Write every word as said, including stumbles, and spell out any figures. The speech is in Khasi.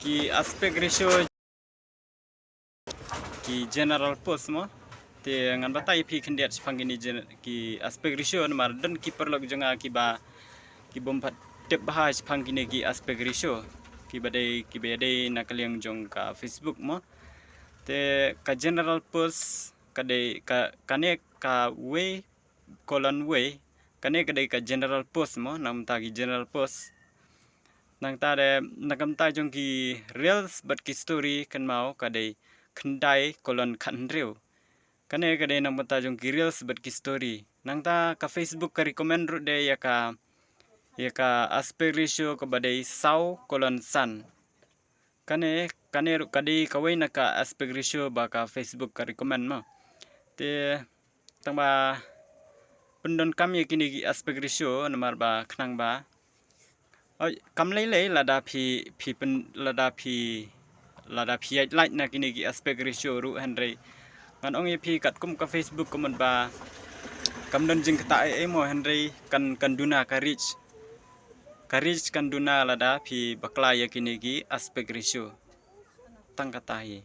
Ki aspect ratio, ki general post mo. Te ngan batai phi khyndiat shaphang kine gen-, ki aspect ratio namar don ki paralok jong nga kiba, ki bym pat tip bha shaphang kine ki aspect ratio, kiba dei, kiba dei na ka liang jong ka Facebook mo. Te ka general post ka dei ka, kane ka wei colon wei, kane ka dei ka general post mo, na ka bynta ki general post. Nangta de, na ka bynta jong ki reels bad ki story kynmaw ka dei khyndai colon khathynriew. Kane ka dei na ka bynta jong ki reels bad ki story. Nangta ka Facebook ka recommend ruh de ïa ka, ïa ka aspect ratio kaba dei saw colon san. Kane, kane ruh ka dei kawei na ka aspect ratio ba ka Facebook ka recommend mo. Te tang ba pyndonkam ïa kine ki aspect ratio namar ba khnang ba, oi, kam lei lei lada phi, phi pyn, lada phi, lada phi ïaid lait na kine ki aspect ratio ruh, hynrei ngan ong ïa phi katkum ka Facebook ka mut ba kam don jingktah ei ei mo, hynrei kan, kan duna ka reach. Ka reach kan duna lada phi bakla ïa kine ki aspect ratio. Tang kata hi.